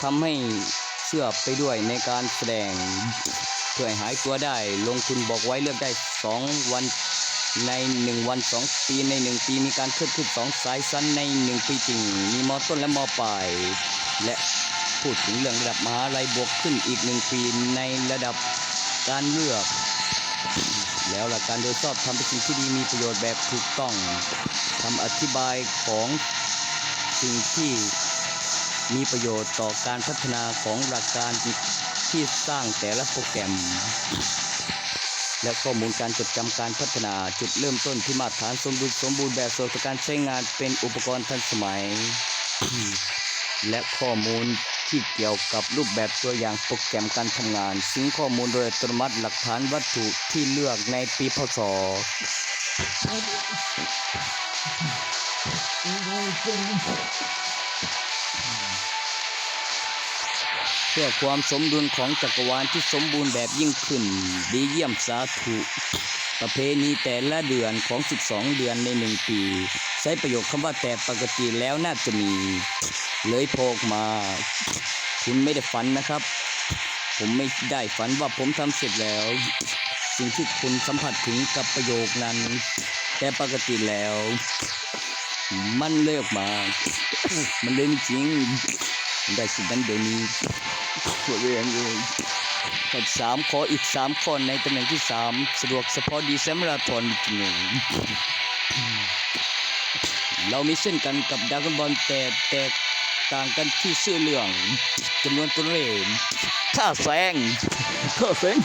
ທຳໃຫ້ເຊື່ອໄປດ້ວຍໃນການສະແດງ ເພື່ອໃຫ້ຫາຍຕົວໄດ້ ລົງທຶນບອກໄວ້ ເລືອກໄດ້ສອງວັນ ໃນໜຶ່ງວັນສອງປີ ໃນໜຶ່ງປີມີການເພີ່ມຂຶ້ນສອງສາຍຊັ້ນໃນໜຶ່ງປີຈິງ ມີ ມ.ຕົ້ນ ແລະ ມ.ປາຍ ແລະ ພູດເຖິງເລື່ອງລະດັບມະຫາໄລບວກຂຶ້ນອີກໜຶ່ງປີໃນລະດັບການເລືອກ ແລ້ວຫຼັກການໂດຍຊອບທຳເປັນສິ່ງທີ່ດີມີປະໂຫຍດແບບຖືກຕ້ອງ. ຄຳອະທິບາຍຂອງສິ່ງທີ່ມີປະໂຫຍດຕໍ່ການພັດທະນາຂອງຫຼັກການທີ່ສ້າງແຕ່ລະໂປຣແກຣມ ແລະ ຂໍ້ມູນການຈົດຈຳການພັດທະນາ, ຈຸດເລີ່ມຕົ້ນທີ່ມາດຕະຖານສົມດຸນສົມບູນແບບສຳລັບການໃຊ້ງານເປັນອຸປະກອນທັນສະໄໝ ແລະ ຂໍ້ມູນທີ່ກ່ຽວກັບຮູບແບບຕົວຢ່າງໂປຣແກຣມການທຳງານ, ຊິງຂໍ້ມູນໂດຍອັດຕະໂນມັດ, ຫຼັກຖານວັດຖຸທີ່ເລືອກໃນປີ ພ.ສ. ເພື່ອຄວາມສົມດຸນຂອງຈັກກະວານທີ່ສົມບູນແບບຍິ່ງຂຶ້ນ, ດີຢ້ຽມສາທຸ. ປະເພນີແຕ່ລະເດືອນຂອງສິບສອງເດືອນໃນໜຶ່ງປີ ໃຊ້ປະໂຫຍດຄຳວ່າແຕ່ປະກະຕິແລ້ວໜ້າຈະມີ ເລີຍໂຜອອກມາ. ຄຸນໄມ່ໄດ້ຝັນນະຄັບ. ຜົມໄມ່ໄດ້ຝັນວ່າຜົມທຳເສັດແລ້ວ. ສິ່ງທີ່ຄຸນສຳຜັດເຖິງກັບປະໂຫຍກນັ້ນແຕ່ປະກະຕິແລ້ວ ມັນເລີຍອອກມາ. ມັນເລີຍມີຈິງ. ໄດ້ສິດນັ້ນດຽວນີ້. ໂຄດເວນເອີຍ. ຂໍ້ສາມ ຂໍອີກສາມຂໍ້ໃນຕຳແໜ່ງທີສາມ ສະດວກສະເພາະດີແຊມມາລາທອນວິດຈະເນີນ. ເຮົາມີເຊັ່ນກັນກັບດຣາກອນບອນ ແຕ່ແຕກຕ່າງກັນທີ່ຊື່ເລື່ອງ ຈຳນວນຕົວເລກ. ຂ້າແຊງ ຂ້າແຊງ.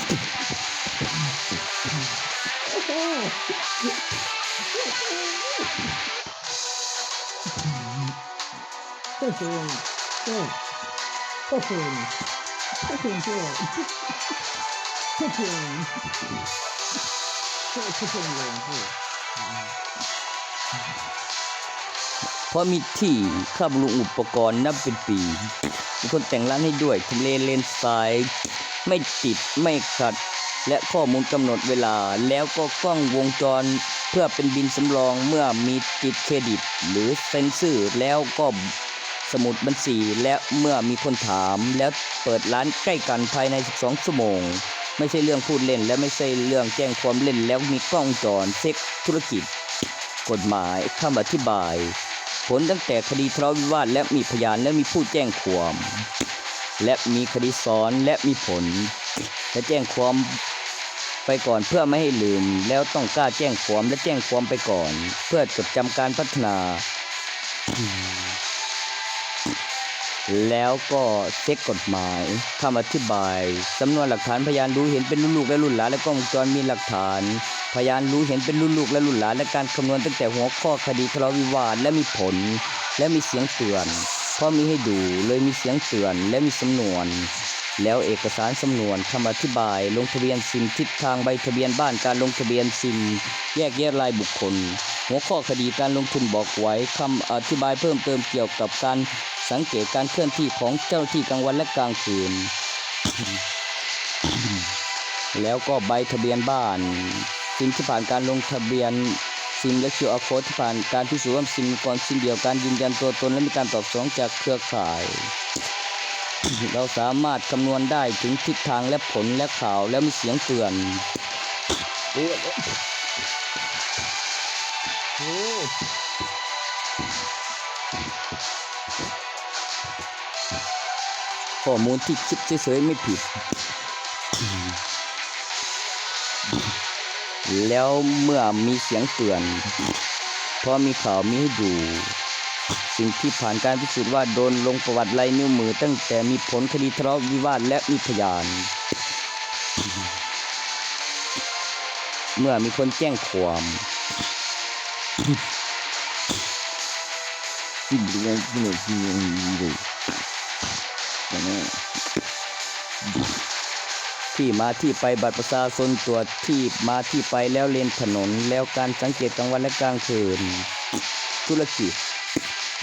ເພາະມີທີ່ ຂ້າບຳລຸງອຸປະກອນນັບເປັນປີ, ມີຄົນແຕ່ງຮ້ານໃຫ້ດ້ວຍ, ທຳເລເລນຊາຍ, ໄມ່ຕິດໄມ່ຂັດ ແລະ ຂໍ້ມູນກຳນົດເວລາ, ແລ້ວກໍກ້ອງວົງຈອນເພື່ອເປັນບິນສຳລອງເມື່ອມີຕິດເຄຣດິດ ຫຼື ເຊັນຊື່, ແລ້ວກໍສະໝຸດບັນຊີ ແລະ ເມື່ອມີຄົນຖາມ ແລ້ວເປີດຮ້ານໃກ້ກັນພາຍໃນສິບສອງຊົ່ວໂມງ. ໄມ່ໃຊ່ເລື່ອງພູດເລ່ນ ແລະ ໄມ່ໃຊ່ເລື່ອງແຈ້ງຄວາມເລ່ນ ແລ້ວມີກ້ອງວົງຈອນເຊັກທຸລະກິດ. ກົດໝາຍ, ຄຳອະທິບາຍ, ຜົນຕັ້ງແຕ່ຄະດີທະເລາະວິວາດ ແລະ ມີພະຍານ ແລະ ມີຜູ້ແຈ້ງຄວາມ ແລະ ມີຄະດີສອນ ແລະ ມີຜົນ ແລະ ແຈ້ງຄວາມໄປກ່ອນເພື່ອໄມ່ໃຫ້ລືມ, ແລ້ວຕ້ອງກ້າແຈ້ງຄວາມ ແລະ ແຈ້ງຄວາມໄປກ່ອນ ເພື່ອຈົດຈຳການພັດທະນາ ແລ້ວກໍເຊັກກົດໝາຍ. ຄຳອະທິບາຍ, ສຳນວນຫຼັກຖານພະຍານຮູ້ເຫັນເປັນລຸ້ນລູກ ແລະ ລຸ້ນຫຼານ ແລະ ກ້ອງວົງຈອນມີຫຼັກຖານ ພະຍານຮູ້ເຫັນເປັນລຸ້ນລູກ ແລະ ລຸ້ນຫຼານ ແລະ ການຄຳນວນຕັ້ງແຕ່ຫົວຂໍ້ຄະດີທະເລາະວິວາດ ແລະ ມີຜົນ ແລະ ມີສຽງເຕືອນ ເພາະມີໃຫ້ດູ ເລີຍມີສຽງເຕືອນ ແລະ ມີສຳນວນ ແລ້ວເອກະສານສຳນວນ. ຄຳອະທິບາຍ, ລົງທະບຽນຊິມ, ທິດທາງໃບທະບຽນບ້ານ, ການລົງທະບຽນຊິມ, ແຍກແຍະລາຍບຸກຄົນ, ຫົວຂໍ້ຄະດີ, ການລົງທຶນບອກໄວ້, ຄຳອະທິບາຍເພີ່ມເຕີມກ່ຽວກັບການສັງເກດການເຄື່ອນທີ່ຂອງເຈົ້າໜ້າທີ່ກາງວັນ ແລະ ກາງຄືນ. ແລ້ວກໍໃບທະບຽນບ້ານ, ຊິມທີ່ຜ່ານການລົງທະບຽນຊິມ ແລະ ຄິວອາໂຄດທີ່ຜ່ານການພິສູດວ່າຊິມກ່ອນຊິມດຽວ, ການຢືນຢັນຕົວຕົນ ແລະ ມີການຕອບສະໜອງຈາກເຄືອຂ່າຍ. ເຮົາສາມາດຄຳນວນໄດ້ເຖິງທິດທາງ ແລະ ຜົນ ແລະ ຂ່າວ ແລະ ມີສຽງເຕືອນ. ໂອ້ ໂອ້ ຂໍ້ມູນທີ່ຄິດເສີຍໆ ໄມ່ຜິດ. ແລ້ວເມື່ອມີສຽງເຕືອນ, ເພາະມີຂ່າວມີໃຫ້ດູ, ສິ່ງທີ່ຜ່ານການພິສູດວ່າໂດນລົງປະຫວັດລາຍນິ້ວມື ຕັ້ງແຕ່ມີຜົນຄະດີທະເລາະວິວາດ ແລະ ມີພະຍານ. ເມື່ອມີຄົນແຈ້ງຄວາມ ທີ່ມາທີ່ໄປ ບັດປະຊາຊົນ ຕົວທີ່ມາທີ່ໄປ ແລ້ວເລນຖະໜົນ ແລ້ວການສັງເກດກາງວັນ ແລະ ກາງຄືນ. ທຸລະກິດ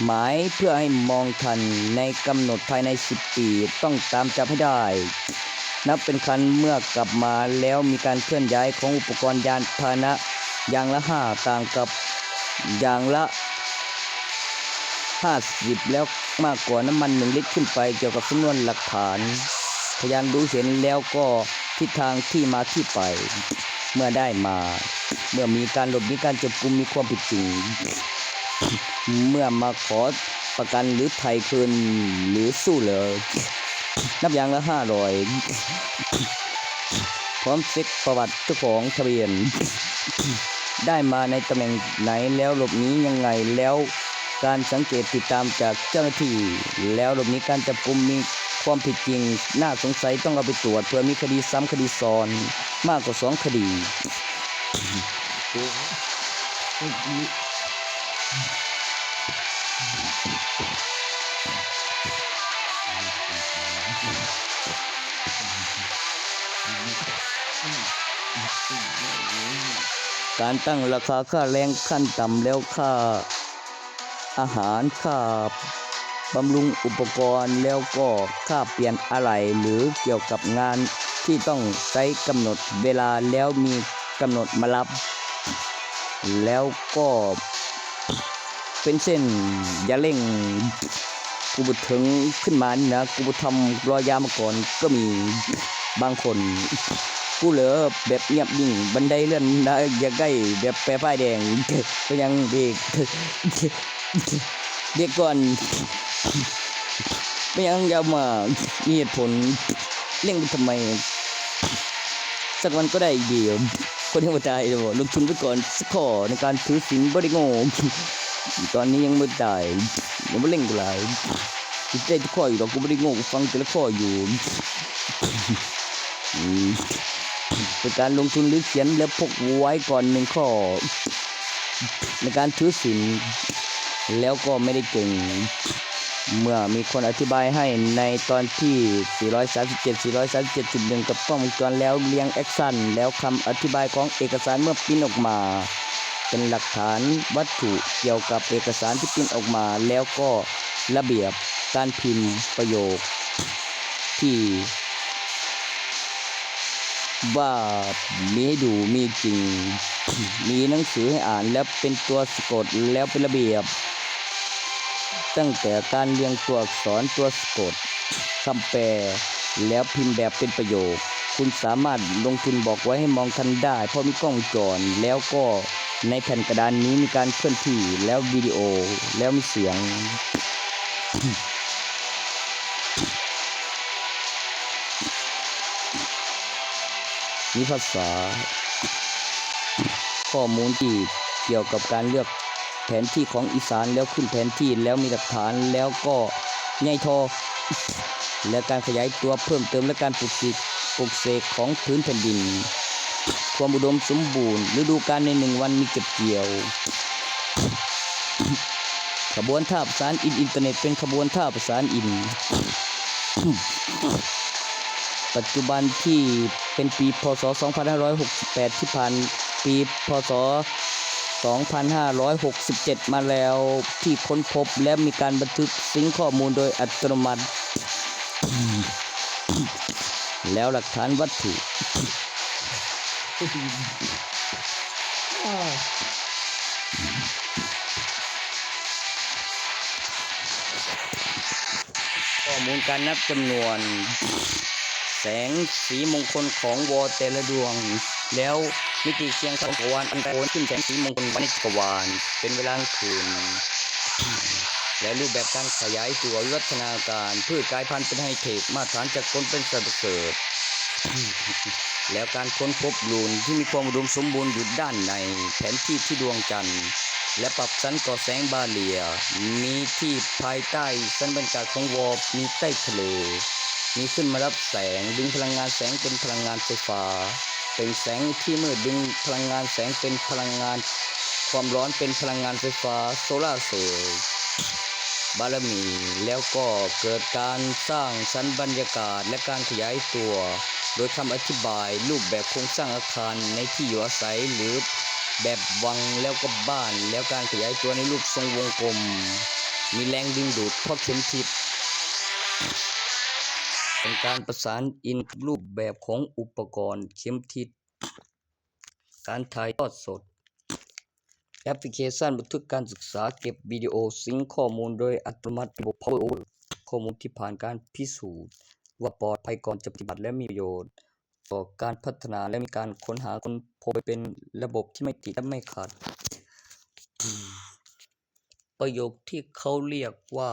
ໝາຍເພື່ອໃຫ້ມອງທັນໃນກຳນົດພາຍໃນສິບປີ ຕ້ອງຕາມຈັບໃຫ້ໄດ້. ນັບເປັນຄັນເມື່ອກັບມາແລ້ວມີການເຄື່ອນຍ້າຍຂອງອຸປະກອນຍານພາຫະນະຢ່າງລະຫ້າ ຕ່າງກັບຢ່າງລະຫ້າສິບ ແລ້ວມາກກວ່ານ້ຳມັນໜຶ່ງລິດຂຶ້ນໄປ ກ່ຽວກັບສຳນວນຫຼັກຖານ ພະຍານຮູ້ເຫັນ ແລ້ວກໍທິດທາງທີ່ມາທີ່ໄປ ເມື່ອໄດ້ມາ. ເມື່ອມີການຫຼົບໜີການຈັບກຸມ ມີຄວາມຜິດຈິງ ເມື່ອມາຂໍປະກັນ ຫຼື ໄຖ່ຄືນ ຫຼື ສູ້ເລີຍ ນັບຢ່າງລະຫ້າຮ້ອຍ ພ້ອມເຊັກປະຫວັດເຈົ້າຂອງທະບຽນ ໄດ້ມາໃນຕຳແໜ່ງໃດ ແລ້ວຫຼົບໜີຍັງໄງ ແລ້ວການສັງເກດຕິດຕາມຈາກເຈົ້າໜ້າທີ່ ແລ້ວຫຼົບໜີການຈັບກຸມ ມີຄວາມຜິດຈິງໜ້າສົງໄສ ຕ້ອງເອົາໄປຕວດ ເພື່ອມີຄະດີຊ້ຳຄະດີຊ້ອນ ມາກກວ່າສອງຄະດີ. ການຕັ້ງລາຄາຄ່າແຮງຂັ້ນຕ່ຳ ແລ້ວຄ່າອາຫານ, ຄ່າບຳລຸງອຸປະກອນ, ແລ້ວກໍຄ່າປ່ຽນອາໄຫຼ່ ຫຼື ກ່ຽວກັບງານທີ່ຕ້ອງໃຊ້ກຳນົດເວລາ ແລ້ວມີກຳນົດມາຮັບ ແລ້ວກໍ ເປັນເຊັ່ນ ຢ່າເລັ່ງ ກູບໍ່ເຖິງຂຶ້ນມານີ້ນະ ກູບໍ່ທຳລໍຢາມາກ່ອນກໍມີບາງຄົນ ກູເລີແບບງຽບນິ່ງ ບັນໄດເລື່ອນນະ ຢາກໄດ້ແບບແປປ້າຍແດງ ເປັນຫຍັງເບກ ເບກກ່ອນ ເປັນຫຍັງຢ່າມາມີເຫດຜົນ ເລັ່ງໄປທຳໄມ? ສັກວັນກໍໄດ້ອີກດຽວ ຄົນຍັງບໍ່ຕາຍດອກ ລົງທຶນໄປກ່ອນສັກຂໍ້ໃນການຖືສິນບໍ່ໄດ້ໂງ່ ຕອນນີ້ຍັງບໍ່ຕາຍ ຢ່າມາເລັ່ງກູຫຼາຍ ກູໄດ້ທຸກຂໍ້ຢູ່ດອກ ກູບໍ່ໄດ້ໂງ່ ກູຟັງແຕ່ລະຂໍ້ຢູ່ ອືມ ເປັນການລົງທຶນຫຼືຂຽນແລ້ວພົກໄວ້ກ່ອນໜຶ່ງຂໍ້ ໃນການຖືສິນ ແລ້ວກໍໄມ່ໄດ້ເກັ່ງ. ເມື່ອມີຄົນອະທິບາຍໃຫ້ໃນຕອນທີສີ່ຮ້ອຍສາມສິບເຈັດ ສີ່ຮ້ອຍສາມສິບເຈັດຈຸດໜຶ່ງ ກັບກ້ອງວົງຈອນ ແລ້ວລຽງແອັກຊັນ ແລ້ວຄຳອະທິບາຍຂອງເອກະສານເມື່ອປິ່ນອອກມາ ເປັນຫຼັກຖານວັດຖຸກ່ຽວກັບເອກະສານທີ່ປິ່ນອອກມາ ແລ້ວກໍລະບຽບການພິມປະໂຫຍກທີ່ ວ່າມີໃຫ້ດູມີຈິງ ມີໜັງສືໃຫ້ອ່ານ ແລ້ວເປັນຕົວສະກົດ ແລ້ວເປັນລະບຽບ ຕັ້ງແຕ່ການລຽງຕົວອັກສອນ, ຕົວສະກົດ, ຄຳແປ ແລ້ວພິມແບບເປັນປະໂຫຍກ. ຄຸນສາມາດລົງທຶນບອກໄວໃຫ້ມອງທັນໄດ້ ເພາະມີກ້ອງວົງຈອນ ແລ້ວກໍໃນແຜ່ນກະດານນີ້ມີການເຄື່ອນທີ່ ແລ້ວວິດີໂອ ແລ້ວມີສຽງ. ມີພາສາ ຂໍ້ມູນທີ່ກ່ຽວກັບການເລືອກແຜນທີ່ຂອງອີສານ ແລ້ວຂຶ້ນແຜນທີ່ ແລ້ວມີຫຼັກຖານ ແລ້ວກໍໃຫຍ່ທໍ່ ແລະ ການຂະຫຍາຍຕົວເພີ່ມເຕີມ ແລະ ການປຸກເສກ ປຸກເສກຂອງພື້ນແຜ່ນດິນ ຄວາມອຸດົມສົມບູນ ລະດູການໃນໜຶ່ງວັນມີເກັບກ່ຽວ. ຂະບວນທ່າປະສານອິນອິນເຕີເນັດ ເປັນຂະບວນທ່າປະສານອິນ ປັດຈຸບັນທີ່ເປັນປີ ພ.ສ. ສອງພັນຫ້າຮ້ອຍຫົກສິບແປດ ທີ່ຜ່ານປີ ພ.ສ. ສອງພັນຫ້າຮ້ອຍຫົກສິບເຈັດ ມາແລ້ວ ທີ່ຄົ້ນພົບ ແລະ ມີການບັນທຶກຊິງຂໍ້ມູນໂດຍອັດຕະໂນມັດ ແລ້ວຫຼັກຖານວັດຖຸ ຂໍ້ມູນການນັບຈຳນວນແສງສີມົງຄົນຂອງວໍແຕ່ລະດວງ ແລ້ວມິຕິສ່ຽງຂອງຈັກກະວານ ອັນໂອນຂຶ້ນແສງສີມົງຄົນໄວ້ໃນຈັກກະວານເປັນເວລາກາງຄືນ ແລະ ຮູບແບບການຂະຫຍາຍຕົວ ວິວັດທະນາການ ພືດກາຍພັນເປັນໄຮເທັກ ມາດຕະຖານສາກົນເປັນສັດປະເສີດ ແລ້ວການຄົ້ນພົບລູນທີ່ມີຄວາມອຸດົມສົມບູນຢູ່ດ້ານໃນແຜນທີ່ທີ່ດວງຈັນ ແລະ ປັບສັນກໍ່ແສງບາເຣຍ ມີທີ່ພາຍໃຕ້ຊັ້ນບັນຍາກາດຂອງວໍ ມີໃຕ້ທະເລ ມີຂຶ້ນມາຮັບແສງ ດຶງພະລັງງານແສງເປັນພະລັງງານໄຟຟ້າ ເປັນແສງທີ່ມືດ ດຶງພະລັງງານແສງເປັນພະລັງງານຄວາມຮ້ອນ ເປັນພະລັງງານໄຟຟ້າໂຊລາເຊວ ບາລະມີ ແລ້ວກໍເກີດການສ້າງສັນບັນຍາກາດ ແລະ ການຂະຫຍາຍຕົວ ໂດຍຄຳອະທິບາຍຮູບແບບໂຄງສ້າງອາຄານໃນທີ່ຢູ່ອາໄສ ຫຼື ແບບວັງ ແລ້ວກໍບ້ານ ແລ້ວການຂະຫຍາຍຕົວໃນຮູບຊົງວົງກົມ ມີແຮງດຶງດູດເພາະເຂັມທິດ ເປັນການປະສານອິນກັບຮູບແບບຂອງອຸປະກອນເຂັມທິດ ການຖ່າຍທອດສົດ ແອັບພລິເຄຊັນບັນທຶກການສຶກສາ ເກັບວິດີໂອ ຊິງຂໍ້ມູນໂດຍອັດຕະໂນມັດ ລະບົບພາວເວີ ໂອເວີ ຂໍ້ມູນທີ່ຜ່ານການພິສູດວ່າປອດໄພກ່ອນຈະປະຕິບັດ ແລະ ມີປະໂຫຍດ ຕໍ່ການພັດທະນາ ແລະ ມີການຄົ້ນຫາຄົ້ນພົບໄປເປັນລະບົບທີ່ໄມ່ຕິດ ແລະ ໄມ່ຂັດ. ປະໂຫຍກທີ່ເຂົາຮຽກວ່າ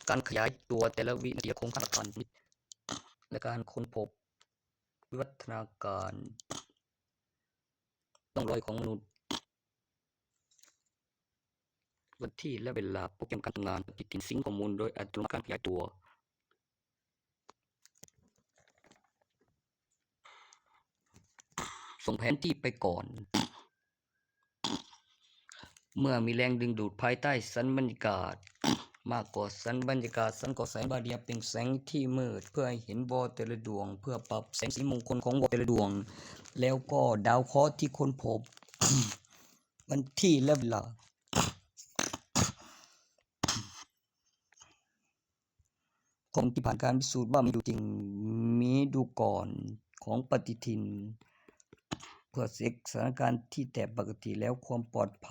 ການຂະຫຍາຍຕົວແຕ່ລະວິນາທີຂອງທາດທາດ ແລະ ການຄົ້ນພົບວິວັດທະນາການ ຮ່ອງຮອຍຂອງມະນຸດ, ວັນທີ ແລະ ເວລາ, ໂປຣແກຣມການທຳງານ, ປະຕິທິນ, ຊິງຂໍ້ມູນໂດຍອັດຕະໂນມັດ, ການຂະຫຍາຍຕົວ, ສົ່ງແຜນທີ່ໄປກ່ອນ. ເມື່ອມີແຮງດຶງດູດພາຍໃຕ້ຊັ້ນບັນຍາກາດ ມາກກວ່າຊັ້ນບັນຍາກາດ, ຊັ້ນກໍສາຍບາເຣຍເປັ່ງແສງທີ່ມືດ ເພື່ອໃຫ້ເຫັນວໍແຕ່ລະດວງ, ເພື່ອປັບແສງສີມຸງຄົນຂອງວໍແຕ່ລະດວງ, ແລ້ວກໍດາວເຄາະທີ່ຄົ້ນພົບ, ວັນທີ ແລະ ເວລາ. ຂອງທີ່ຜ່ານການພິສູດວ່າມີຢູ່ຈິງ, ມີດູກອນຂອງປະຕິທິນ ເພື່ອເຊັກສະຖານະການທີ່ແຕກປະກະຕິ ແລະ ຄວາມປອດໄພ.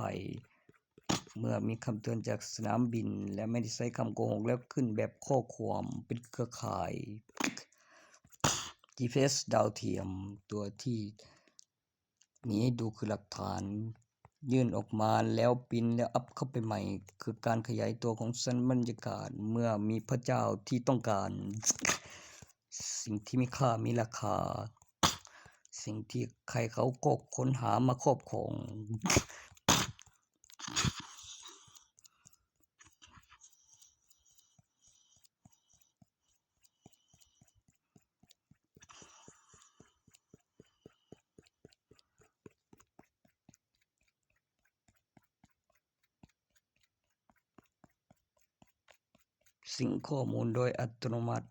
ເມື່ອມີຄຳເຕືອນຈາກສະໜາມບິນ ແລະ ໄມ່ໄດ້ໃຊ້ຄຳໂກຫກ ແລ້ວຂຶ້ນແບບຂໍ້ຄວາມເປັນເຄືອຂ່າຍ ຈີພີເອສ ດາວທຽມ ຕົວທີ່ ນີ້ດູຄືຫຼັກຖານ, ຍື່ນອອກມາແລ້ວປິ່ນແລ້ວອັບເຂົ້າໄປໃໝ່ ຄືການຂະຫຍາຍຕົວຂອງຊັ້ນບັນຍາກາດ. ເມື່ອມີພະເຈົ້າທີ່ຕ້ອງການ ສິ່ງທີ່ມີຄ່າມີລາຄາ, ສິ່ງທີ່ໃຜເຂົາກໍຄົ້ນຫາມາຄອບຄອງ. ຊິງຂໍ້ມູນໂດຍອັດຕະໂນມັດ,